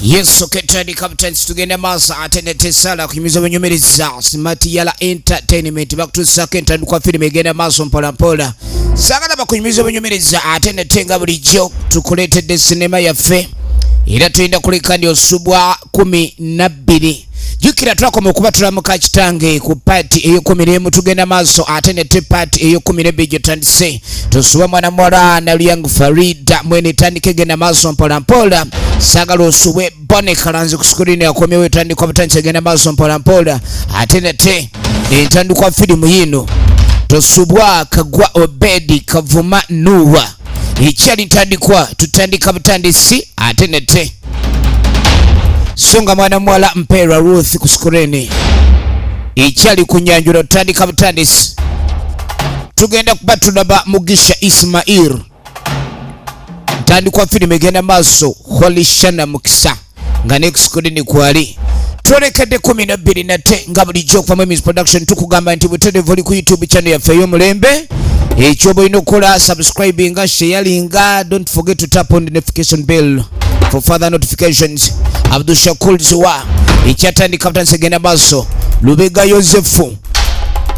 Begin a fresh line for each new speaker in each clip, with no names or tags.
Yesu ketandika butandisi, tugenda maaso ate netesala kunyumiza obunyumiriza. Smart Yala Entertainment bakutuusako entandikwa firimu egenda maaso mpolampola. Saagala bakunyumiza obunyumiriza ate nete nga bulijjo tukuleetedde sinema yaffe, era tulina kuleka ndi osubwa 12. Jjukira twakoma okuba tulamuka kitange ku part ey'e-11. Tugenda maaso ate nete part ey'e-12 gyetandise. Tosuba mwana muwala Naluyang Farida mwene etandika egenda maaso mpolampola. Saagala osubwe Bone Kalanzi ku screen akomyewo. Etandikwa butandisi, egenda maaso mpolampola ate nate entandikwa firimu yiino. Tosubwa Kagwa Obedi Kavuma Nuwa, ekyali ntandikwa, tutandika butandisi ate nate. So nga mwana muwala Mpeera Ruth ku screen ekyali ku nyanjula, tutandika butandisi. Tugenda kuba tulaba Mugisha Ismail. Ntandikwa firimu egenda maaso, Holishana Mukisa nga ne screen kwali. Twolekedde 12 nate nga bulijjo okuva mu Emis Production. Tukugamba nti butereevu oli ku YouTube channel yaffe ey'omulembe. Ekyoba olina okukola, subscribinga, sharinga, don't forget to tap on the notification bell for further notifications. Abdushakur Ziwa, ekyatandika butandisi, egenda maaso. Lubega Yosefu,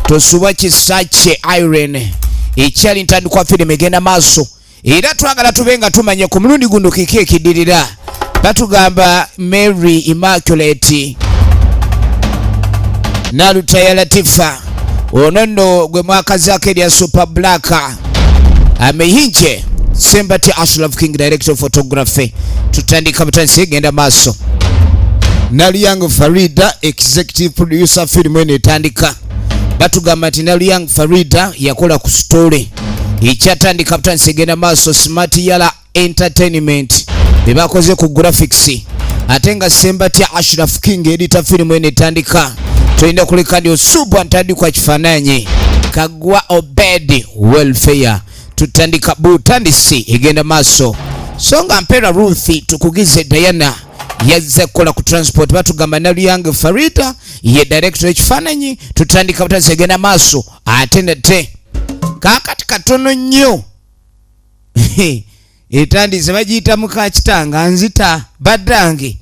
tosuba Kisakye Irene, ekyali ntandikwa firimu egenda maaso, era twagala tube nga tumanye ku mulundi guno kiki ekidirira. Batugamba Mary Immaculate Nalutaya Latifa, ono nno gwe mwakazaako erya Super Black Amehinje. Sembati Ashraf King, director of photography. Tutandika butandisi, egenda maaso. Naluyang Farida, executive producer. Firimu eno etandika, batugamba nti Naluyang Farida yakola ku story. Ekyatandika butandisi, egenda maaso. Smart Yala Entertainment bebakoze ku graphics, ate nga Sembatya Ashraf King editor. Firimu eno etandika, tolina kuleka ndi osubwa ntandikwa kifaananyi. Kagwa Obed Welfare, tutandika butandisi, egenda maaso. So nga Mpera Ruth tukugize Diana yazze kukola ku transport. Batugamba Naluyange Farida ye director ekifaananyi. Tutandika butandisi, egenda maaso ate nate. Kaakati katono nnyo etandise, bagiyita mukakitanga nzita baddange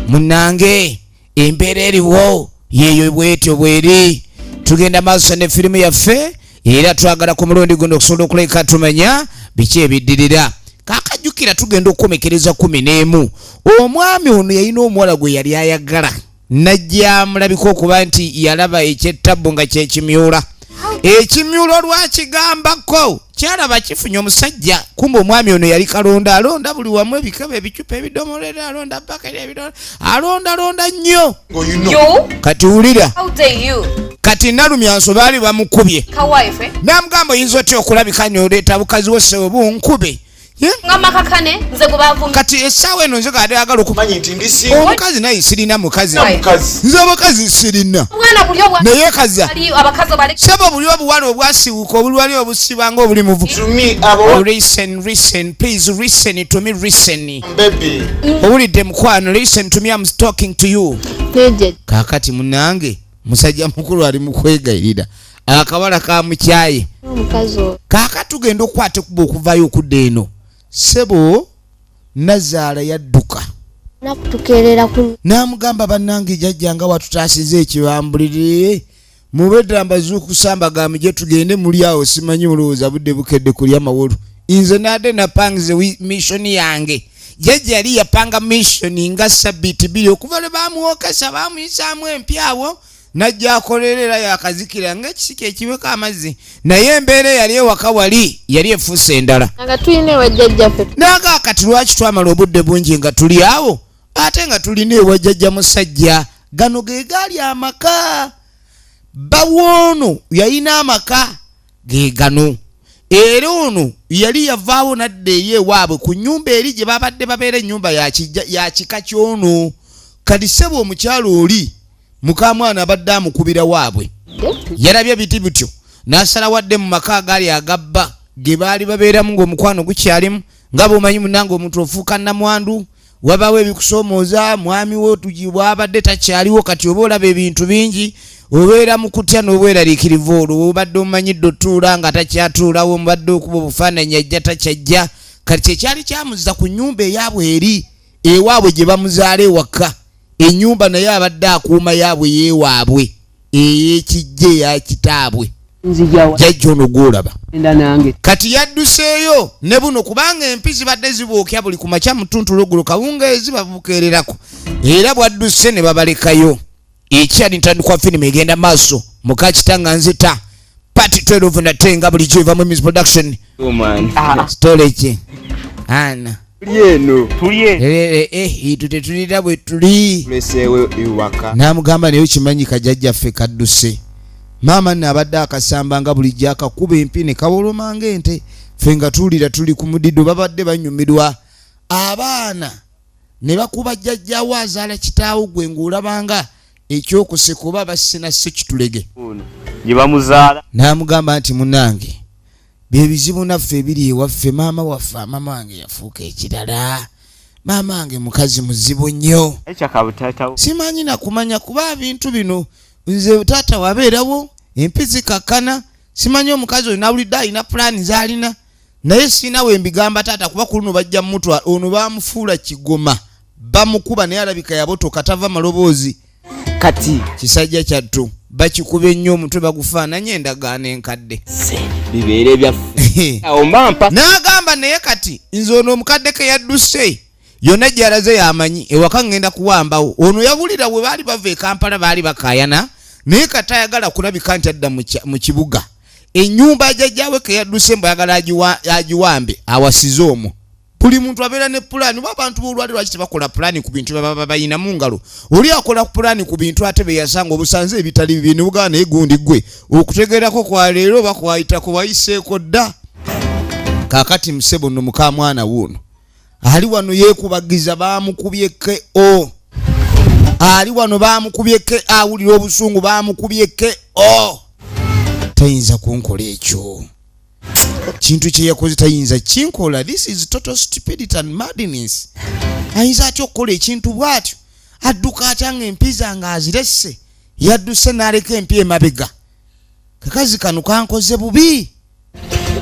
munange. Embeera eriwo yeeyo bwetyo bweri. Tugenda maaso ne firimu yaffe, era twagala ku mulundi guno okusobola okuleka tumanya biki ebiddirira. Kakajjukira tugenda okukomekereza 11. Omwami ono yalina omuwala gwe yali ayagala, najja mulabika okuba nti yalaba ekyettabbu nga kyekimyula ekimyulo lwakigambako kyalaba kifunye omusajja. Kumba omwami ono yali kalonda, alonda buli wamu, ebikebe, ebicupa, ebidomolera, alonda bakeri, ebidomola, alondalonda nnyo.
You?
Kati wulira.
How dare you?
Kati Nalumyanso baali bamukubye.
Ka wife, eh?
Namugamba, oyinza otya okulabika noleeta bukazi wo sewe bunkube? Ye?
Nga makakane nze gwe bavumye.
Kati essaawa eno nze kade agala okuba
Manyi nti ndi single.
Omukazi naye sirina mukazi.
Mukazi.
Nze omukazi sirina.
Mwana buli obwa
Naye kaza.
Ali abakazi obale.
Sebo, buli obuwala obwasiwuka obulwali obusiba nga obuli muvu.
To me, abo
Listen, listen, please listen to me, listen.
Baby.
Owulidde mukwano? Listen to me, I'm talking to you.
Neje.
Kaakati munange musajja mukulu ali mu kwegayirira akawala kamukyaye.
Omukazi oyo.
Kaakati tugenda okukwata ekuba okuvayo okudda eno. Sebo nazaala yadduka.
Nakutukeerera ku
N'amugamba, bannange jjajja nga watutaasiza ekibambulire mubedda mbazuukusamba gamuje tugende muli awo. Simanyi mulowooza budde bukedde kulya mawolu. Nze nadde napangize mission yange. Jjajja yali yapanga mission nga sabbiiti 2 okuva lwe bamuwokesa, bamuyisaamu empyawo, najja akolera era yakazikira ngaekisiki ekiweko amazzi. Naye embeera eyali ewaka wali yali efuuse endala.
Nga tulina ewa jjajjaffe.
Naga kati lwaki twamala obudde bungi nga tuli awo ate nga tulina ewa jjajja musajja? Gano ge gaali amaka. Bawoono yalina amaka ge gano, era ono yali yavaawo nadda eri ewaabwe ku nnyumba eri gye babadde babeera, ennyumba ya kika kyono. Kati ssebo omukyalo oli mukamwana abadde amukubira waabwe, yalabye biti bityo n'asala wadde mu maka agaali agabba ge baali babeeramu ng'omukwano gukyalimu. Nga bw'omanyi munange, omuntu ofuuka namwandu, wabaawo ebikusoomooza. Mwami wo bwabadde takyaliwo, kati oba olaba ebintu bingi, obeera mu kutya n'obweraliikirivu. Olwo obadde omanyidde otuula nga takyatuulawo, mubadde okuba obufaananyi ajja takyajja. Kati kyekyali kyamuzza ku nnyumba eyaabwe eri. Ewaabwe gye bamuzaala ewaka, ennyumba naye abadde akuuma yaabwe yeewaabwe ey'ekijja eya kitaabwe.
Nzija.
Jjajja ono gwolaba.
Wenda nange.
Kati yadduseeyo ne buno kubanga empi zibadde zibookya buli ku makya, mutuntu, kawungeezi babukeererako, era bwadduse ne babalekayo. Ekyali ntandikwa firimu egenda maaso, mukakita nga nzita part 12 nate nga bulijjo eva mu Ms Production. Story ana.
Tuli eno.
Itu tetulira bwe tuli.
Tuleseewo ewaka.
N'amugamba, naye okimanyi kajjajjaffe kadduse, maama nno abadde akasamba nga bulijjo akakuba empi ne kawoloma ng'ente, ffe nga tuwulira tuli ku mudido. Babadde banyumirwa abaana ne bakuba jjajjawo azaala kitaawo, gwe ng'olabanga ekyokuseka oba basina sekitulege.
Gye bamuzaala.
N'amugamba nti munange, bye bizibu naffe ebiri ewaffe. Maama waffe, maama wange yafuuka ekirala, maama wange mukazi muzibu nnyo.
Ekyakabutatawo.
Simanyi nakumanya kuba bintu bino nze taata wabeerawo empi zikakkana. Simanyi omukazi oyo nawulidde alina pulaani z'alina, naye sirina we mbigamba taata, kuba ku luno bajja mutwa ono bamufuula kigoma, bamukuba naye alabika yabotoka, tava maloboozi.
Kati
kisajja kyattu bakikuba ennyo, omutwe bagufaananye endagaano enkadde.
Bibeere byaffe awo mampa.
N'agamba naye kati nze ono omukadde ke yadduse yonna gy'alaze yamanyi ewaka ŋŋenda kuwambawo. Ono yawulira bwe baali bava e Kampala baali bakaayana, naye kati ayagala kulabika nti adda mu kibuga. Ennyumba jjajjaawe ke yadduse mbu ayagala agiwambe awasize omwo. Buli muntu abeera ne pulaani, oba abantu b'olwali lwaki tebakola pulaani ku bintu bye baba bayina mu ngalo? Oli akola pulaani ku bintu ate be yasanga obusanze ebitali bibi ne bugamba, naye gundi gwe okutegeerako kwa leero oba kwayitako wayiseeko dda. Kaakati musebo nno mukamwana wuuno ali wano yeekubagiza, baamukubye ko ali wano, baamukubye ke awulira obusungu, baamukubye ko tayinza kunkola ekyo kintu kye yakoze, tayinza kinkola. This is total stupidity and madness. Ayinza atya okukola ekintu bw'atyo? Adduka atya nga empi zange aziresse? Yadduse n'aleka empi emabega. Kakazi kano kankoze bubi.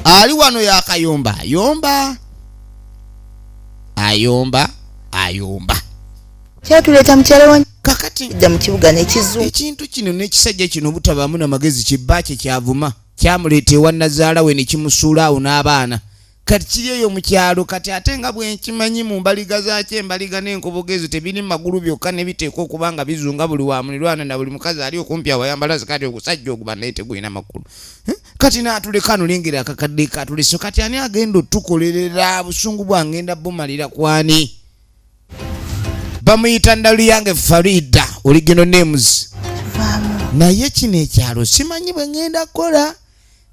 Ali wano yakayomba, ayomba, ayomba, ayomba.
Kyatuleeta mukyala wa
Kakati
jja mu kibuga n'ekizungu.
Ekintu kino n'ekisajja kino obutabaamu namagezi, kibba kye kyavuma kyamuleeta ewa nazaala we ne kimusuula awo n'abaana. Kati kiri eyo mu kyalo. Kati ate nga bwe nkimanyi mu mbaliga zaakyo, embaliga n'enkobogo ezo tebiri mu magulu byokka, ne biteekwa okuba nga bizunga buli wa mulirwana na buli mukazi ali okumpi awayambala zikati. Ogusajja oguba naye tegulina makulu. Eh? Kati n'atuleka nolengera akakadde katulese. Kati ani agenda otukolerera? Busungu bwangenda bumalira kwani? Bamuyita Ndaluyange Farida, original names. Naye kino ekyalo simanyi bwe ŋŋenda kukola,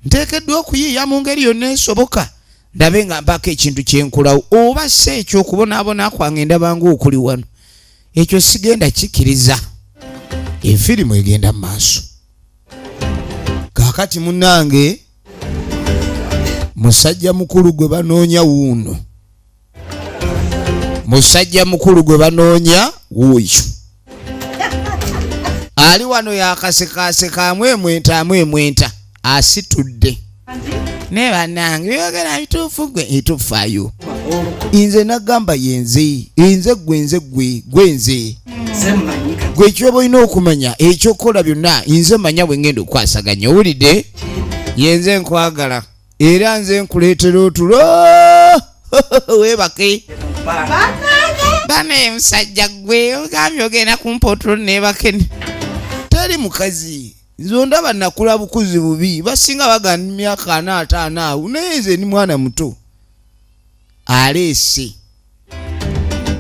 nteekeddwa okuyiiya mu ngeri yonna esoboka ndabe nga mpaako ekintu kyenkolawo, oba si ekyo okubonaabona kwange ndabanga okuli wano, ekyo sigenda kikiriza. Efirimu egenda mu maaso. Kaakati munnange, musajja mukulu gwe banoonya wuuno, musajja mukulu gwe banoonya wuuyo ali wano yakasekaseka, amwemwenta, amwemwenta, asitudde. Naye bannange, byogera bituufu, gwe etufaayo. Nze nagamba yenze, nze gwe, nze gwe, gwe nze gwe. Ekyoba olina okumanya ekyokukola byonna nze manya bwe ngenda okukwasaganya. Owulidde? Yenze nkwagala era nze nkuleetera otulo weebake. Bane musajja gwe ogambye ogenda kumpa otulo neebake, teri mukazi. Nze ondaba nakula bukuzi bubi, basinga bagamba myaka 45 awo, naye nze ni mwana muto. Aleese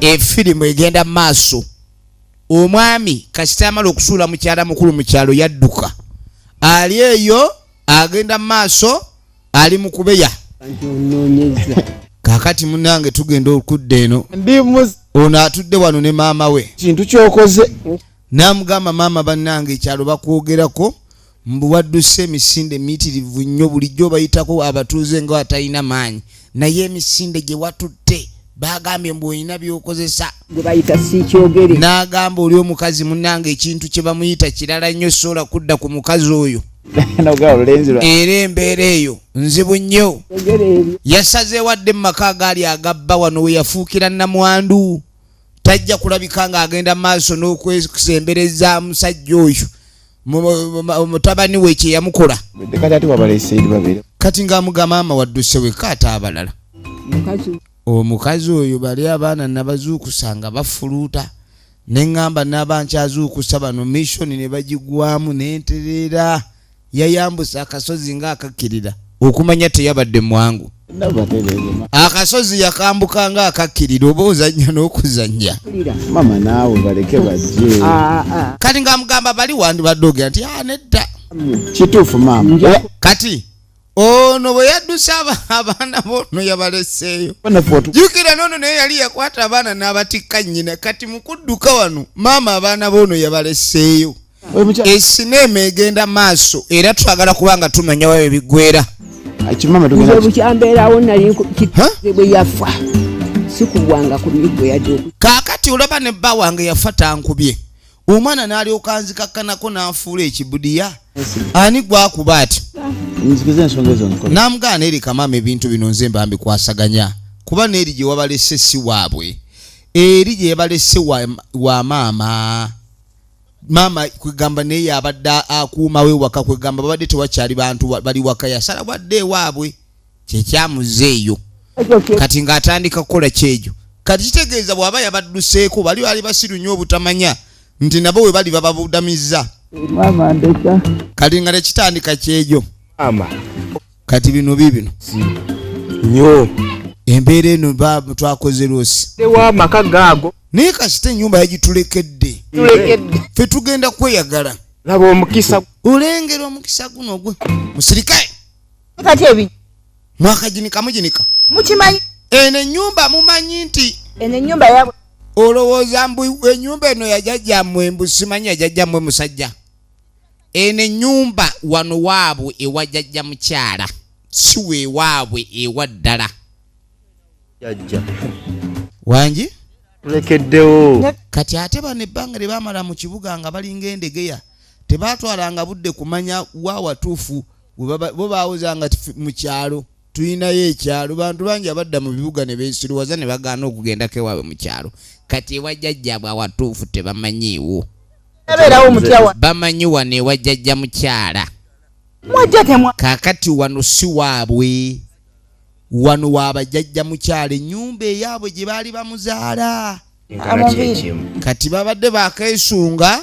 efirimu egenda mu maaso. Omwami kasita amala okusuula mukyala mukulu mu kyalo, yadduka, ali eyo agenda mu maaso, ali mu kubeya.
Onoonyeza.
Kaakati munange tugenda okudda eno.
Ndi mu
Ono atudde wano ne maama we.
Kintu kyokoze.
N'amugamba, maama bannange, ekyalo bakwogerako mbu wadduse emisinde miyitirivu nnyo, bulijjo bayitako abatuuze nga atalina maanyi, naye emisinde gye watutte bagambye mbu olina by'okozesa.
Gwe bayita siikyogere.
N'agamba oli omukazi, munnange, ekintu kye bamuyita kirala nnyo, sobola kudda ku mukazi oyo.
Nogala olulenzi lwa
Era embeera eyo nzibu nnyo.
Kyogere ebyo.
Yasazeewo adde mu maka agaali agabba wano we yafuukira namwandu. Tajja kulabika ng'agenda maaso n'okwesembereza musajja oyo, mutabani we kye yamukola.
Kati ate wabaleese eri babeere.
Kati ng'amugamba, maama, wadduse wekka, ate abalala?
Mukazi.
Omukazi oyo, bali abaana nabazuukusa nga bafuluuta, neŋŋamba naaba nkyazuukusa bano, mission ne bagigwamu nentereera. Yayambusa akasozi ng'akakkirira, okumanya teyabadde mwangu.
Nabo batereeze.
Akasozi yakambuka ng'akakkirira, oba ozannya n'okuzannya.
Mama, naawe baleke bajje.
Aa.
Kati ng'amugamba, bali wandibadde ogera nti a nedda.
Kituufu, maama.
Kati ono bwe yadduse abaana boono yabaleseeyo.
Banafe watu.
Jjukira noono naye yali yakwata abaana n'abatikka nnyina. Kati mu kudduka wano, maama abaana boono yabaleseeyo.
Oyo mukyala.
Esineema egenda maaso, era twagala kuba nga tumanya wayo ebiggwera.
Kimama,
Nze
tugenda.
bukyambeerawo nali
Ha?
bwe yafa sikubwanga ku miggo yadde
Kaakati olaba ne bba wange yafa tankubye, omwana n'alyoka nzikakkanako n'anfuula ekibudiya. Ani gwakuba ati?
Nzikiza ensonga ezo nkole.
N'amugaana, erika maama, ebintu bino nze mba mbikwasaganya, kuba n'eri gye wabalese si waabwe, eri gye yabalese wa maama. Maama kwegamba naye yabadde akuumawo ewaka, kwegamba babadde tewakyali bantu bali waka, yasala bwadde ewaabwe, kyekyamuzeeyo. Kati ng'atandika kukola kyejo. Kati kitegeeza bw'aba yabadduseeko, bali bali basiru nnyo obutamanya nti nabo we bali bababudamizza.
Maama, ndeka.
Kati nga tekitandika kyejo.
Maama.
Kati bino biibino.
Nnyo.
Embeera eno twakoze lwosi.
Ewa amaka gaago.
Naye kasita ennyumba yagitulekedde.
Tulekedde.
Ffe tugenda kweyagala.
Laba omukisa.
Olengera omukisa guno gwe musirike.
Kati ebi
Mwakaginika muginika.
Mukimanyi.
Eno ennyumba mumanyi nti
Eno ennyumba yabwe.
Olowooza mbu ennyumba eno yajjajjammwe, mbu simanyi yajjajjammwe musajja. Eno ennyumba wano waabwe ewa jjajja mukyala, si weewaabwe ewa ddala.
Jajja.
Wangi.
Tulekeddewo.
Kati ate bano ebbanga lye baamala mu kibuga nga balinga endegeya, tebaatwalanga budde kumanya wa watuufu bo bawozanga mu kyalo tulinayo ekyalo. Bantu bangi abadda mu bibuga ne beesiruwaza ne bagaana okugendako ewaabwe mu kyalo. Kati ewa jjajjaabwe awatuufu tebamanyiiwo.
Abeerawo mutya wa
Bamanyi wano ewa jjajja mukyala.
Mwajja temwa.
Kaakati wano si waabwe, wano waabajjajja mukyala, ennyumba eyaabwe gye baali bamuzaala.
Enkana kyekimu.
Kati babadde bakeesunga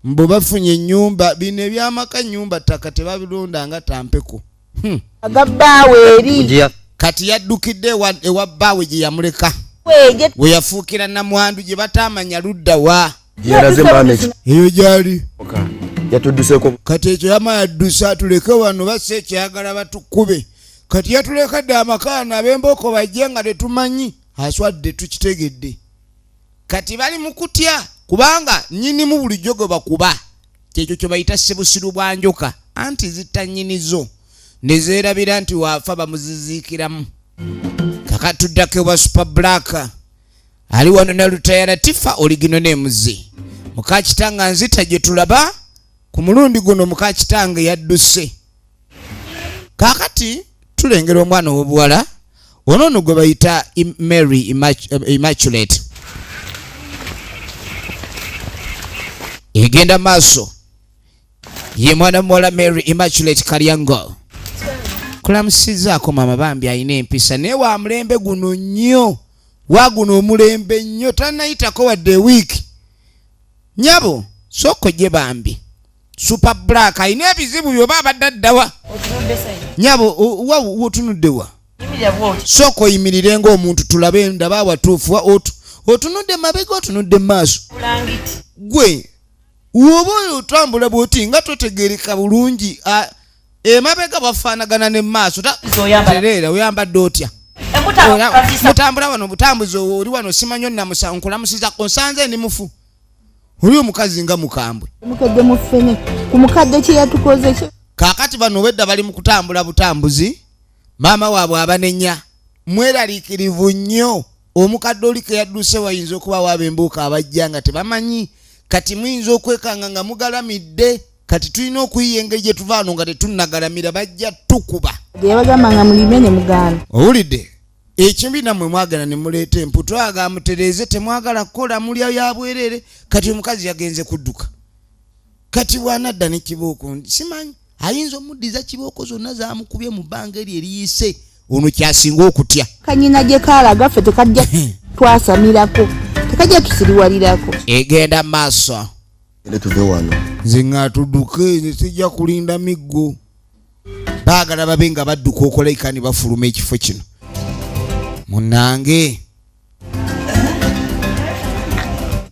mbu bafunye ennyumba. Bino ebyamaka, nnyumba, ttaka tebabilonda nga tampeko.
Agabbaawe eri.
Gye
Kati yaddukidde ewa bbaawe gye yamuleka,
Weege.
we yafuukira namwandu gye bataamanya ludda wa.
Yalaze maama.
Eyo gyali.
Yatudduseko.
Kati ekyo yama yadduse atuleke wano, basse ekyagala batukube. Kati yatulekedde amakaana, ab'embooko bajje nga tetumanyi. Aswadde, tukitegedde. Kati bali mu kutya kubanga nnyinimu bulijjo gwe bakuba, kyekyo kye bayita sebusiru bwa njoka, anti zitta nnyinizo ne zeerabira nti waafa bamuziziikiramu. Kakatuddako ewa Super Black, ali wano ne Lutayala Tifa oligino n'emuzi mukakitanga nzita gye tulaba ku mulundi guno. Mukakitange yadduse. Kaakati tulengera omwana ow'obuwala ono ono gwe bayita Mary Immaculate. Egenda maaso ye mwana muwala Mary Immaculate Kalyango. Kulamusizaako maama. Bambi alina empisa, naye wa mulembe guno nnyo, wa guno omulembe nnyo. Tanayitako wadde ewiiki. Nyabo, sooka gye. Bambi Super Black alina ebizibu byoba abadde addawa. Nyabo, wa wotunuddewa? Sooka oyimirire ng'omuntu tulabe. Ndaba awatuufu. Otunudde mabega, otunudde mu maaso. Gwe woba oyo otambula bwoti nga totegereka bulungi. Emabega bafaanagana ne maaso. Tereera, oyambadde otya? Mutambula wano butambuzi, oli wano simanyi onnamusa. Nkulamusiza, onsanze ndi mufu. Oli omukazi nga mukambwe.
Mukadde mufene ku mukadde kye yatukoze kye.
Kaakati bano obwedda bali mu kutambula butambuzi. Maama waabwe abanenya, mweraliikirivu nnyo. Omukadde oli ke yadduse, wayinza okuba waaba embuuka abajja nga tebamanyi. Kati muyinza okwekanga nga mugalamidde. Kati tulina okuyiya engeri gye tuva wano nga tetunnagalamira, bajja tukuba.
Yabagamba nga mulime ne mugaana.
Owulidde? Ekimbi nammwe mwagala ne muleeta emputu, aga mutereeze, temwagala kukola, mulya yabwerere. Kati omukazi yagenze kudduka, kati bwanadda ne kibooko, simanyi ayinza omuddiza kibooko zonna zamukubye mu bbanga eri eriyise. Ono kyasinga okutya.
Kanyina gye kaalaga ffe tekajja twasamirako, tekajja tusiriwalirako.
Egenda maaso.
Ende tuve wano.
Nze nga tudduke, nze sijja kulinda miggo. Baagala babe nga badduka okolaika ne bafuluma ekifo kino. Munange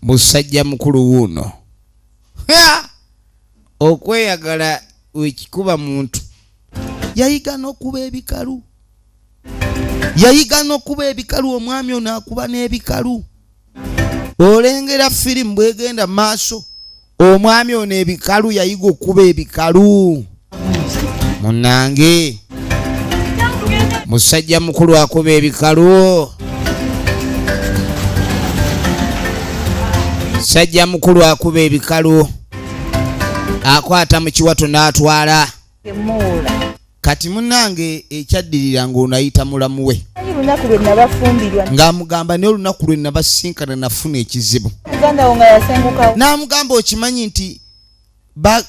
musajja mukulu wuuno. Ha! Okweyagala wekikuba muntu yayiga n'okuba ebikalu, yayiga n'okuba ebikalu. Omwami ono akuba n'ebikalu. Olengera firimu bwegenda maaso, omwami ono ebikalu yayiga okuba ebikalu. Munange musajja mukulu akuba ebikalu, musajja mukulu akuba ebikalu, akwata mu kiwato n'atwala. Kati munange ekyaddirira ng'ono ayita mulamu we.
Lunaku lwe nabafumbirwa.
Ng'amugamba naye olunaku lwe nabasinkana nafuna ekizibu.
Muganda wo nga yasengukawo.
N'amugamba okimanyi nti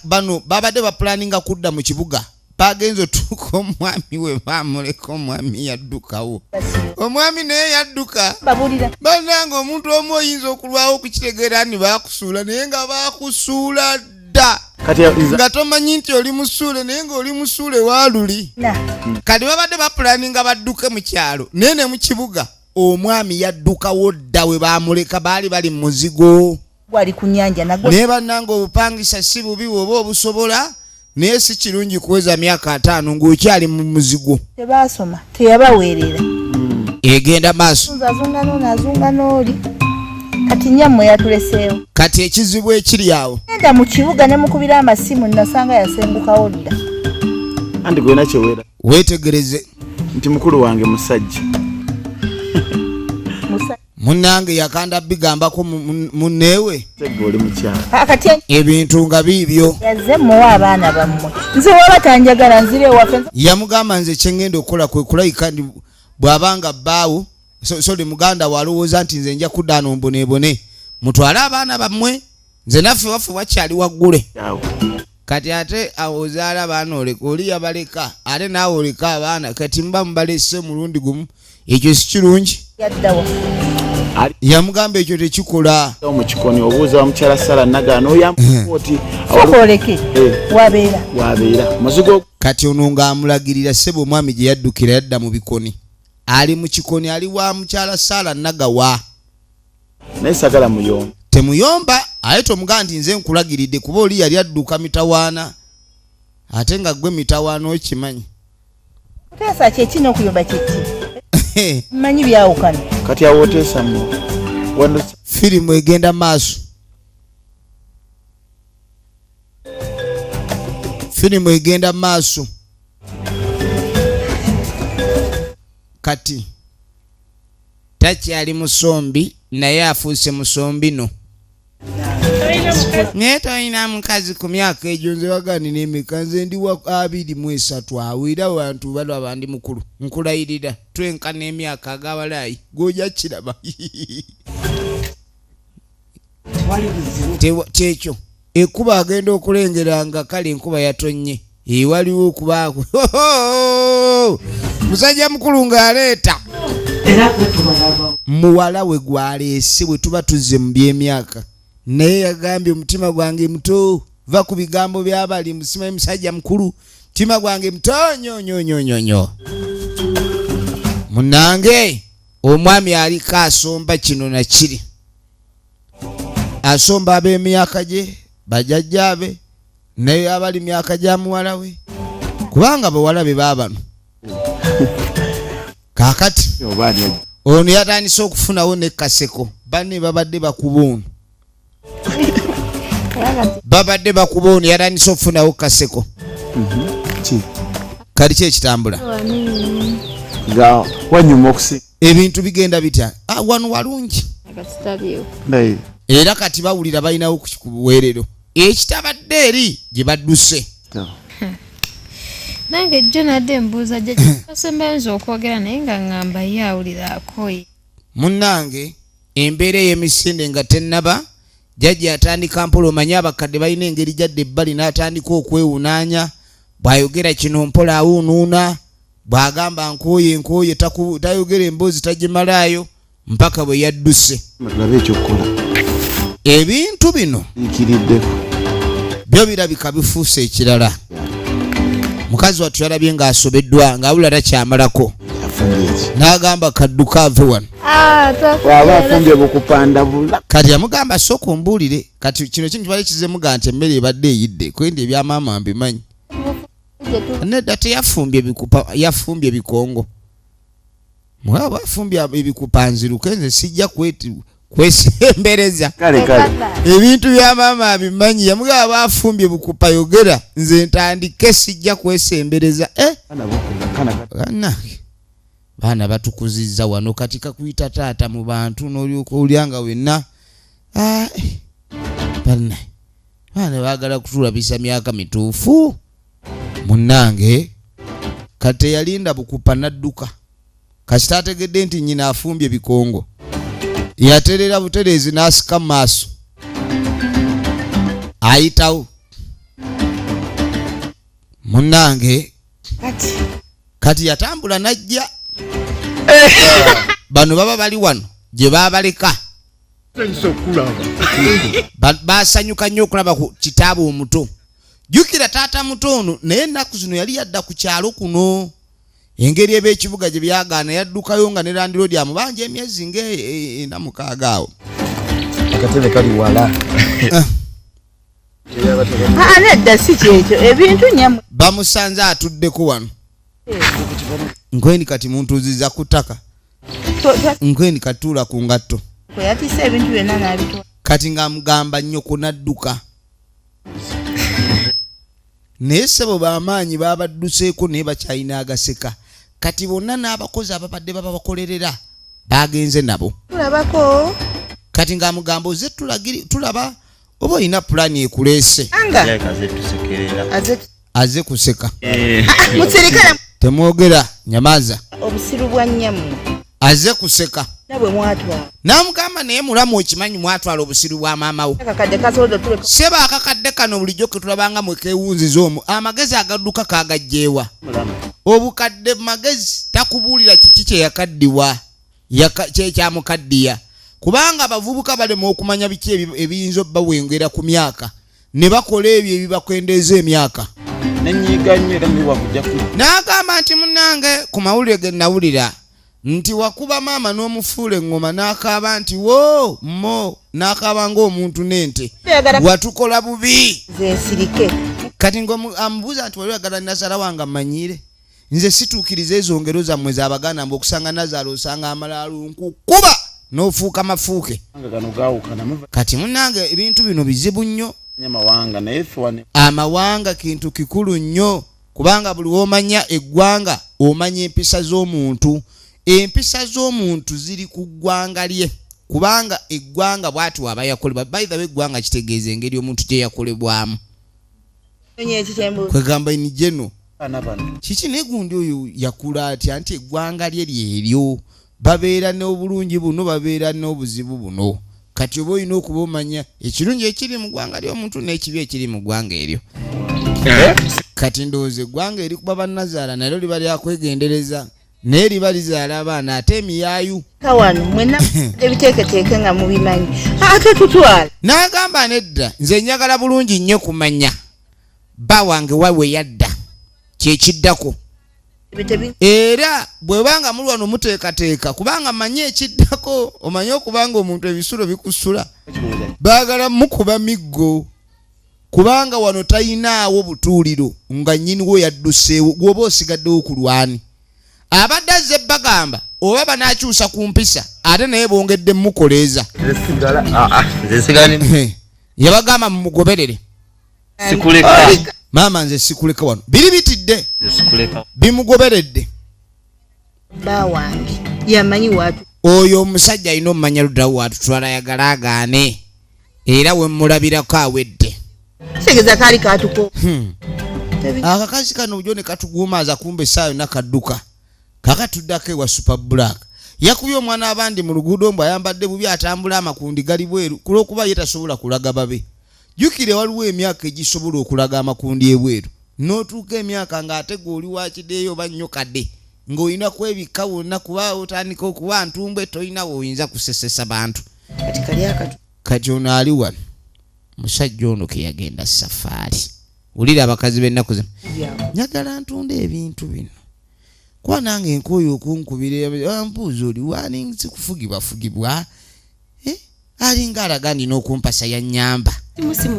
bano babadde bapulaninga kudda mu kibuga, bagenze otuuka omwami we bamuleka, omwami yaddukawo, omwami naye yadduka.
Babulira.
Bannange omuntu omu oyinza okulwawo okukitegeera ni baakusuula, naye nga baakusuula dda.
Kati nze
nga tomanyi nti oli musuule, naye ng'oli musuule waaluli.
Na
Kati babadde bapulaninga badduke mu kyalo, naye ne mu kibuga omwami yaddukawo dda, we baamuleka baali bali mu muzigo.
Gwali ku nnyanja nagwo.
Naye bannange obupangisa si bubi bw'oba obusobola, naye si kirungi kuweza myaka 50 ng'okyali mu muzigo.
Tebaasoma, teyabaweerera.
Egenda maaso.
Nze azunga n'ono, azunga n'oli, kati nnyammwe yatuleseewo.
Kati ekizibu ekiri awo,
genda mu kibuga ne mukubira amasimu, nasanga yasengukawo dda.
Andi gwena kyewera.
Weetegereze.
Nti mukulu wange musajja.
Munnange yakanda bigambako munneewe.
Tegga oli mukyala.
Kati
ebintu nga biibyo.
Yazze muwa abaana bammwe, nze waba tanjagala nzire ewaffe.
Yamugamba nze kyengenda okukola kwe kulayika nti bw'abanga bbaawo soli muganda walowooza nti nze nja kudda ano mboneebone, mutwale abaana bammwe, nze naffe waffe wakyali waggule.
Awo.
Kati ate awo ozaala abaana oleka oli yabaleka, ate naawe oleka abaana, kati muba mubalese omulundi gumu, ekyo si kirungi.
Yaddawa?
Yamugamba ekyo tekikola.
Mu kikoni obuuza wa mukyala Sara Nagaano oyambuoti.
Sooka oleke. Wabeera.
Wabeera. Muzigo.
Kati ono ng'amulagirira ssebo omwami gye yaddukira, yadda mu bikoni, ali mu kikoni, ali wa mukyala Sara Nagawa.
Naye sagala muyomba.
Temuyomba, aye tomugamba nti nze nkulagiridde, kuba oli yali adduka mitawaana, ate nga ggwe mitawaana okimanyi.
Kuteesa kyeki n'okuyomba kyeki? Mmanyi byawukana.
Kati awo oteesa mu wano.
Firimu egenda maaso. Firimu egenda maaso. Kati takyali musombi, naye afuuse musombi no. Naye tolina mukazi ku myaka egyo, nze waganina emeka, nze ndi wa 23 awo, era abantu balaba ndi mukulu, nkulayirira twenkana emyaka ag'abalaayi g'ojja kiraba. Kyekyo ekkuba agenda okulengera nga kale enkuba yatonnye, waliwo okubaako musajja mukulu ng'aleeta muwala we gwaleese. Bwe tuba tuzze mu by'emyaka, naye yagambye omutima gwange muto, va ku bigambo by'abali musimanyi musajja mukulu, mutima gwange muto nnyo nnyo nnyo nnyo nnyo. Munnange omwami aliko asomba kino na kiri, asomba ab'emyaka gye bajjajjaabe, naye abali myaka gya muwala we, kubanga bawala be baabano. Kaakati ono yatandise okufunawo ne kaseko, banne babadde bakuba ono, babadde bakuba ono, yatandise okufunawo kaseko.
Ki?
Kati ki ekitambula?
Nga wanyuma okusi.
Ebintu bigenda bitya? Wano walungi.
Akasitabyewo.
Naye.
Era kati bawulira balinawo ku buweerero ekitabadde eri gye badduse.
Nange jjo nadde mbuuza jjajja kasembayo nze okwogera naye nga ŋŋamba ye awulira akooye.
Munnange, embeera ey'emisinde nga tennaba, jjajja atandika mpola. Omanye abakadde balina engeri jadda ebbali n'atandika okwewunaanya. Bw'ayogera kino mpola awuunuuna, bw'agamba nkooye nkooye, tayogera emboozi tagimalaayo mpaka bwe yadduse.
Tulabe ekyokukola.
Ebintu bino
Ikiriddeko.
byo birabika bifuuse ekirala. Mukazi wattu yalabye ng'asobeddwa, ng'awulira takyamalako.
Afumbye eki?
N'agamba kadduka ave wano.
Bw'aba afumbye bukupanda bula.
Kati yamugamba, sooka ombuulire. Kati kino kintu kibadde kizemuga nti emmere ebadde eyidde kwendi ebyamaama mbimanyi. Nedda, teyafumbye bikupa, yafumbye bikongo. Mwaba afumbye ebikupa nziruke, nze sijja kwesembereza.
Kale kale.
Ebintu bya maama abimanyi. Yamugamba baafumbye bukupa, yogera nze ntandike, sijja kwesembereza, eh?
Kana bukula kana.
Bannange, baana batukuzizza wano. Kati kakuyita taata mu bantu n'olyoka olya nga wenna. Ah, banna baana baagala kutulabisa myaka mituufu. Munnange, kati teyalinda bukupa n'adduka. Kasita ategedde nti nnyina afumbye bikongo, yaterera butereezi n'asika mu maaso ayitawo. Munnange, kati yatambula n'ajja. Bano baba bali wano gye baabaleka. Basanyuka nnyo okulaba ku kitaabwe omuto. Jjukira taata muto ono naye ennaku zino yali yadda ku kyalo kuno, engeri eb'ekibuga gye byagaana, yaddukayo nga ne landlord amubanja emyezi nga 46 awo.
Akatebe kali wala.
Aa, nedda, si kyekyo, ebintu nyamu.
Bamusanze atuddeko wano nkweni. Kati muntuuziza ku ttaka nkweni, katuula ku ngatto.
Yatise ebintu byonna n'abitwala.
Kati ng'amugamba nnyoko n'adduka, naye ssebo b'amaanyi babadduseeko, naye bakyalina agaseka. Kati bonna n'abakozi ababadde bababakolerera bagenze nabo.
Tulabako.
Kati ng'amugamba oze tulaba oba olina pulaani ekuleese.
Anga
Kaze tusekerera.
Aze.
Aze kuseka.
Musirikale.
Temwogera, nyamaza.
Obusiru bwa nnyammwe.
Aze kuseka.
Nabwe mwatwala.
N'amugamba, naye mulamu okimanyi mwatwala obusiru bwa maama wo.
Akakadde kasobola otuleka.
Seba akakadde kano bulijjo ketulabanga mwekewunziza omwo, amagezi agadduka kagajjeewa? Obukadde magezi takubuulira kiki kyeyakaddiwa, kyekyamukaddiya, kubanga abavubuka balema okumanya biki ebiyinza obbawengera ku myaka ne bakola ebyo ebibakwendeeza emyaka.
Nenyiga nnyo era miwakujja ku.
N'agamba nti munnange, ku mawulire ge nawulira nti wakuba maama n'omufuula eŋŋoma n'akaaba nti wo mo, n'akaaba ng'omuntu n'ente.
Oyagala
Watukola bubi.
Nze nsirike.
Kati ng'amubuuza nti wali oyagala nazaala wange ammanyiire, nze situukiriza ezo ngero zammwe z'Abaganda mbu okusanga nazaala osanga amalaalo nkukuba n'ofuuka mafuuke.
Nga gano gaawukana muva.
Kati munnange, ebintu bino bizibu nnyo.
Amawanga naye ffe wano.
Amawanga kintu kikulu nnyo, kubanga buli w'omanya eggwanga omanya empisa z'omuntu. Empisa z'omuntu ziri ku ggwanga lye, kubanga eggwanga bw'ati waba yakolebwa. By the way, eggwanga kitegeeza engeri omuntu gye yakolebwamu.
Onye ekikyembuuza.
Kwegamba in general.
Baana bano.
Kiki naye gundi oyo yakula atya nti eggwanga lye lyeryo, babeera n'obulungi buno, babeera n'obuzibu buno. Kati oba olina okuba omanya ekirungi ekiri mu ggwanga ly'omuntu n'ekibi ekiri mu ggwanga eryo. Kati ndowooza eggwanga erikuba bannazaala nalyo liba lyakwegendereza, naye liba lizaala abaana ate emiyaayu.
Ka wano mwenna ebiteeketeeke nga mubimanyi, ate tutwala.
N'agamba nedda, nze njagala bulungi nnyo kumanya bba wange wa we yadda, kyekiddako.
Ebyo tebi.
Era bw'ebanga muli wano muteekateeka, kubanga manye ekiddako, omanye okubanga omuntu ebisulo bikusula, baagala mukuba miggo, kubanga wano tayinaawo butuuliro nga nnyiniwo yadduseewo. Gwoba osigaddewo ku lwani abadde azze bagamba oba banaakyusa ku mpisa, ate naye bongedde mukoleeza.
Nze sigala, ah, ah, nze sigala ne
Yabagamba mumugoberere.
Sikuleka.
Maama, nze sikuleka wano, biri bitidde.
Nze sikuleka.
Bimugoberedde.
Bba wange yamanyi watu.
Oyo omusajja alina omumanya luddawo watutwala, ayagala agaane, era we mmulabirako awedde.
Kitegeeza kaali katuko.
Akakazi kano bujo ne katuguumaaza, kumbe essaawa yonna kadduka. Kakatuddako ewa Super Black, yakubye omwana abandi mu luguudo mbw ayambadde bubi, atambula amakundi gali bweru, kulwokuba ye tasobola kulaga babe. Jjukire waliwo emyaka egisobola okulaga amakundi ebweru, n'otuuka emyaka ng'ate gwe oli wakideeyo oba nnyo kadde ng'olina kwebikka wonna, kuba otandika okuba ntumbwe, tolina woyinza kusesesa bantu.
Kati kali akatu.
Kati ono ali wano, musajja ono ke yagenda safaari. Wulira abakazi b'ennaku zino. Njagala ntunda ebintu bino kuba nange enkooyo okunkubira mbuuza oli wani, sikufugibwafugibwa. Eh, alinga alaga nina okumpasa, yannyamba.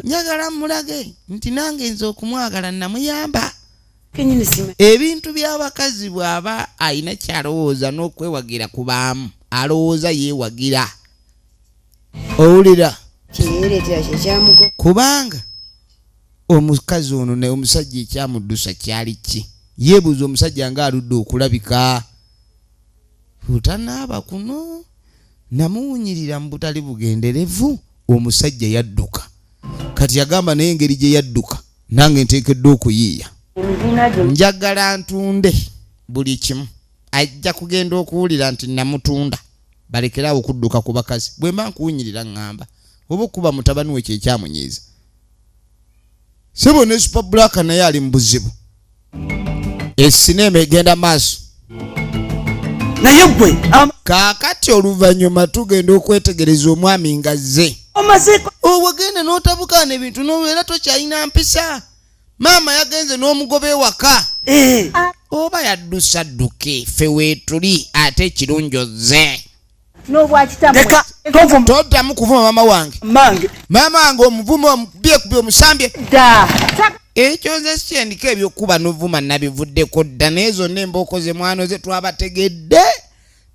Njagala mulage nti nange nze okumwagala namuyamba.
Kenyini sima.
Ebintu by'abakazi, bw'aba alina kyalowooza n'okwewagira kubaamu, alowooza yeewagira, owulira?
Kyeyereetera kyekyamugo.
Kubanga omukazi ono ne omusajja ekyamuddusa kyali ki? Yeebuuza omusajja ng'aludde okulabika otanaaba kuno, namuwunyirira mu butali bugenderevu, omusajja yadduka. Kati yagamba naye engeri gye yadduka, nange nteekeddwa okuyiiya, njagala ntunde buli kimu. Ajja kugenda okuwulira nti namutunda. Balekerawo okudduka ku bakazi. Bwe mba nkuwunyirira, ŋŋamba oba okuba mutabani we kyekyamunyiiza. Sebo ne Super Black naye ali mu buzibu. Esinema egenda maaso.
Naye gwe
Kaakati oluvannyuma tugenda okwetegereza omwami nga zze.
Omazeeko.
Owagenda n'otabukaana ebintu noera tokyalina mpisa. Maama yagenze n'omugoba ewaka.
Eh,
oba yaddusa dduke, ffe weetuli, ate ekirungi ozze.
N'obwakitammwe.
Leka tovuma.
Toddamu kuvuma maama wange.
Mange.
Maama wange omuvuma, omukubyekubye, omusambye.
Dda.
Ekyo nze sikyendiko. Ebyokuba novuma nabivuddeko dda, naye zonna embooko ze mwana ze twabategedde,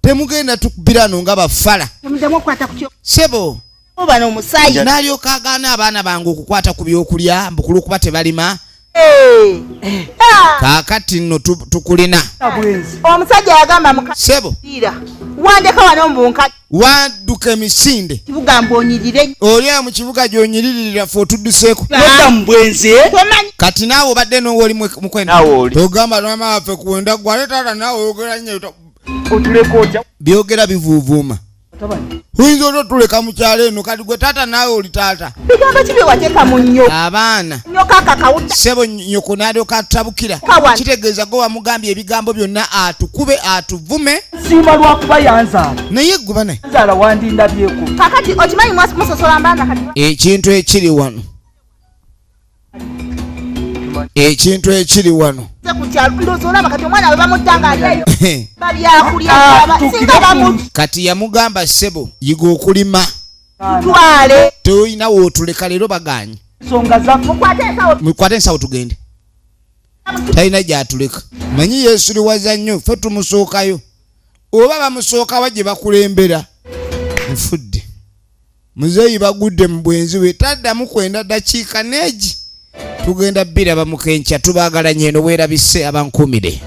temugenda tukubirano nga bafala.
Temuddemu okukwata ku kyo.
Sebo.
Bano omusaayi.
N'alyoka agaana abaana bange okukwata ku byokulya mbukulu kuba tebalima.
Ah!
Kaakati nno tukulina.
Omusajja yagamba
Sebo.
mukaira wandeka wano mbunka.
Wadduka emisinde.
Kibuga mbonyirire.
Oli awo mu kibuga gy'onyiririra, fe otudduseeko.
Nodda mu bwenzi, eh?
Tomanyi.
Kati naawe obadde nowe oli mukwenda.
Naawe oli.
Togamba maama waffe kwenda gwale taata, naawe oyogera nnyo.
Otuleka otya?
Byogera bivuuvuuma.
Tabani.
Oyinza ota otuleka mu kyalo eno? Kati gwe taata, naawe oli taata.
Bigambo ki bye wateeka mu nnyo?
Abaana.
Nyoka akakawuta.
Sebo, nyoko n'alyoka atabukira.
Kawa.
Kitegeeza gwe wamugambye ebigambo byonna, atukube, atuvume.
Siima lwakuba yanzaala.
Naye gwe bane.
Nzaala wandindabyeko.
Kakati okimanyi musosola mbanza kati.
Ekintu ekiri wano, ekintu ekiri wano.
Nze ku kyalo ndowooza olaba kati omwana we bamutta nga ali eyo babyakulya.
Ah,
singa bamutwale.
Kati yamugamba, ssebo, yiga okulima, tolina wootuleka leero, baganye.
Ensonga zaffe.
Mukwate ensawo.
Mukwate ensawo tugende, talina gyatuleka. Manyi yeesiriwaza nnyo, ffe tumusookayo oba bamusookawa gye bakulembera. Nfudde, muzeeyi bagudde mu bwenzi bwe, taddamu kwenda ddakiika neegi. Tugenda bbiraba mukenkya. Tubaagala nnyo, eno bwerabise abankumire.